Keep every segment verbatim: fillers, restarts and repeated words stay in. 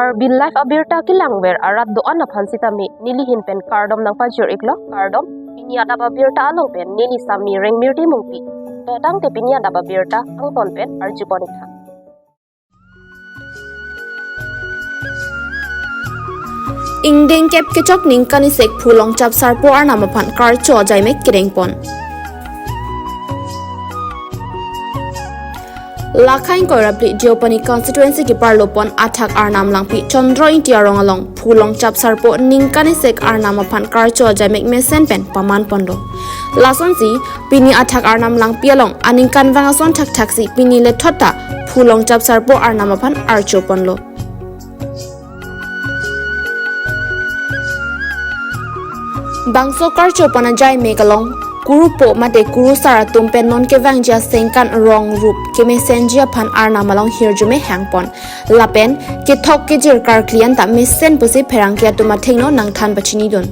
Karbi Live abirta kelangver arat do-an aphan sitame nelihin pen kardom nangpajir-iklo, kardom. Pini adap abirta along pen neli Sami Rengmirti Mungpi. Totangte pini adap abirta angton pen arjupon-iktha. Ingdeng kep kechok ningkan isek Phulongchap Sarpo arnam aphan karcho ajaimek kedengpon. Lakhain Koirapli Deopani constituency keparlopon athak Arnam Langpi Chandra Ingti arong along Phulongchap Sarpo ningkan isek arnam aphan karcho ajaimek mesen pen pamanponlo. Lasonsi pini athak Arnam Langpi along aningkanvang ason thakthaksi pini lethot ta Phulongchap Sarpo arnam aphan archoponlo. Bangso karchopon ajaimek along kurupo mate kurusar atum pen non kevangji asengkan rong rup kemesenji aphan arnam along hirjume hangpon. Lapen kethok kejir karkli anta mesen pusi pherangke atum athengno nangthan pachinidun.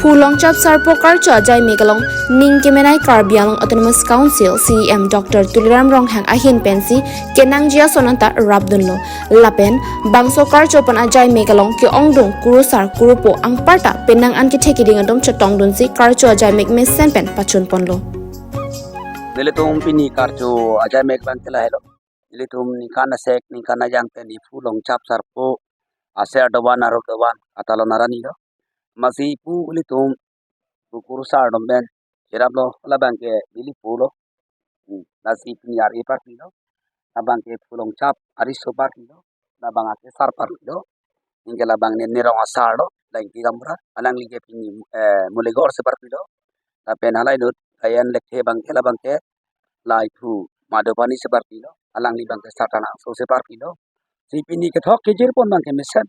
Phulongchap Sarpo karcho ajaimek along ning kemenei Karbi Anglong Autonomous Council C E M Doctor Tuliram Ronghang ahin pensi kenangji ason anta rapdunlo. Lapen bangso karchopon ajaimek along ke-ongdung kurusar kurupo anparta penang an kethe keding atum chetongdunsi karcho ajaimek mesen pen pachunponlo. Nelitum pini karcho ajaimek abang ke lahelo. Nelitum ningkan asek ningkan ajang pen Phulongchap Sarpo aser dovan arlo dovan atalon arani lo. Masi pu nelitum pu kurusar atum pen cheraplo, labang ke neli pulo. Hmm, lasi pini ari parpilo. Labang ke Phulongchap ariso parpilo. Labang ke sar parpilo. Anke labang ne nerong asar lo, Langpi Gaonbura. Alangli ke pini, eh, Mulligor si parpilo. Lapen halai inut Ayan Lekthe abang ke labang ke Laithu Madopani si parpilo. Alangli abang ke Satanangso si parpilo. Si pini kethok kejirpon abang ke mesen.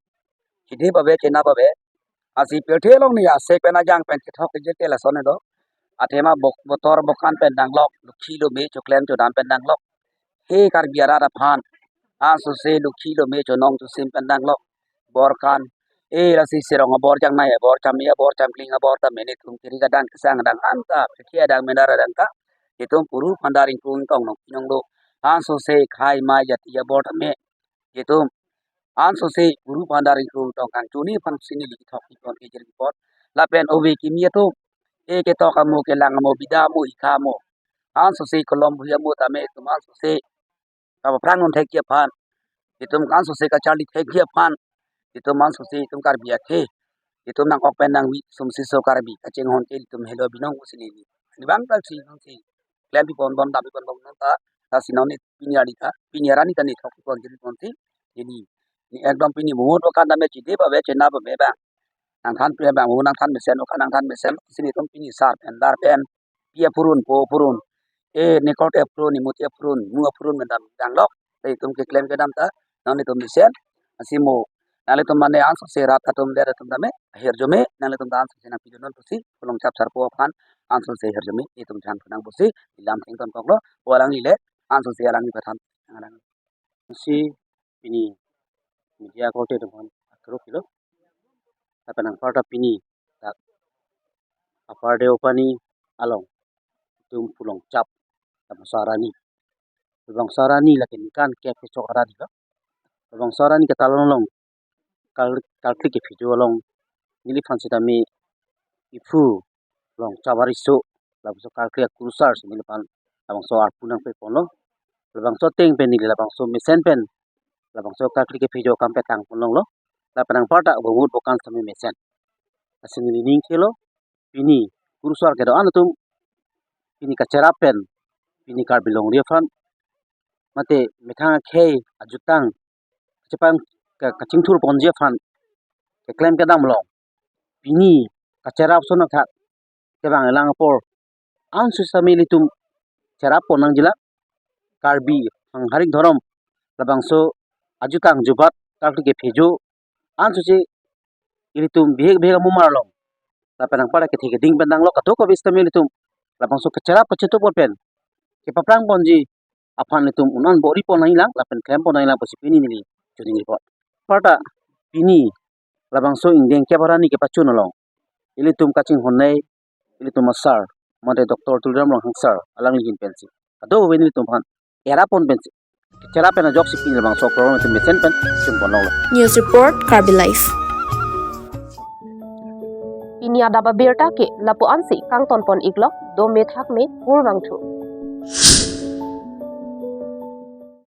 Chedep ave, chenap ave. Lasi pirthe along ne asek pen ajang pen kethok kejir ke lason do. Athema bok-, botor bokan pen danglok, lukhi lome choklem chodam pen danglok. He Karbi arat aphan ansose lukhi lome chonong chosim pen danglok. Bor kan. E lasi sirong abor, jangnai abor, chame abor, chamkling abor tame nelitum kiri kadang kesang adang anta, pirthe adang, menar adang ta. Itum puru phandar ingkung ingtong nong pinong do. Ansose khei mai jati abor tame itum ansose puru phandar ingkung ingtong kangchuni aphansi neli kethok kejirpon kejirpon. Lapen ove kimi atum, e ketok amo, kelang amo, bida amo, ikha amo, ansose kolom bhui amo tame itum ansose kapaphrang non thekji aphan, itum ansose kacharli thekji aphan, itum ansose itum Karbi akhei, itum nangkok pen nangvi sumsiso Karbi kachinghon ke itum helo binong pusi neli. Neli abang ta si nonsi klempipon bom, dampiponbom non ta, lasi non ne pini arni ta, pini arni ta neli thokpon kejirponsi neli. Ne ekdom pini mumut bokan tame chedep ave, chenap ave abang. Nangthan pi abang, mo nangthan mesen, oka nangthan mesen, si nelitum pini sar pen, dar pen, pi apurun, po apurun, e nekorte apurun, imuti apurun, mu apurun pen dam danglok. Te itum keklem kedam ta nanglitum mesen. Lasi mo nanglitum mane ansose rat atum, der atum tame ahirjume nanglitum ta ansose nangpidun non pusi Phulongchap Sarpo aphan ansose ahirjume itum than nang pusi ilam thengton koklo. Pu alangli le ansose alangli pathan. Alang si pini media korte atum aphan akrok pilo. Lapen anparta pini dak Upper Deopani along itum Phulongchap labangso arani. Labangso arani lake ningkan kep kechok arani lo. Labangso arani katalon along kal-, kalkli kephejo along neliphan sitame iphu Phulongchap ariso labangso kalkli akurusar si neliphan labangso arpu nangpeponlo. Labangso ateng pen neli labangso mesen pen labangso kalkli kephejo akam petangpon longlo. Lapen anparta bumut bokan sitame mesen. Lasi neli ning kelo, pini kurusar kedo-an atum pini kacherap pen, pini Karbi longri aphan mate methang akhei ajutang chepang ka-, kachingthurponji aphan keklem kedam along pini kacherap ason athak kevang elang apor ansose ilitum cherappon nangjilang. Karbi hangharik dhorom labangso ajutang jubat kalkli kephejo ansose ilitum bihek bihek amumar along lapen anparta kethe keding pen danglok, kadokave sitame ilitum labangso kacherap kachetokpon pen kepaphrangponji aphan ilitum un-an boripon nangjilang lapen klempon nangjilang pusi pini neli choningri apot. Anparta pini labangso ingdeng kep arni kepachun along ilitum kachinghonnei ilitum asar mate Doctor Tuliram Ronghang sir alangli ahin pensi kadokave nelitum aphan erappon pensi Cherap pen ajoksi pini labangso program itum mesen pen chun ponlonglo. News report, Karbi Live. Pini adap abirta ke lapu-ansi kangtonpon-iklok, do methak me pur vangthu.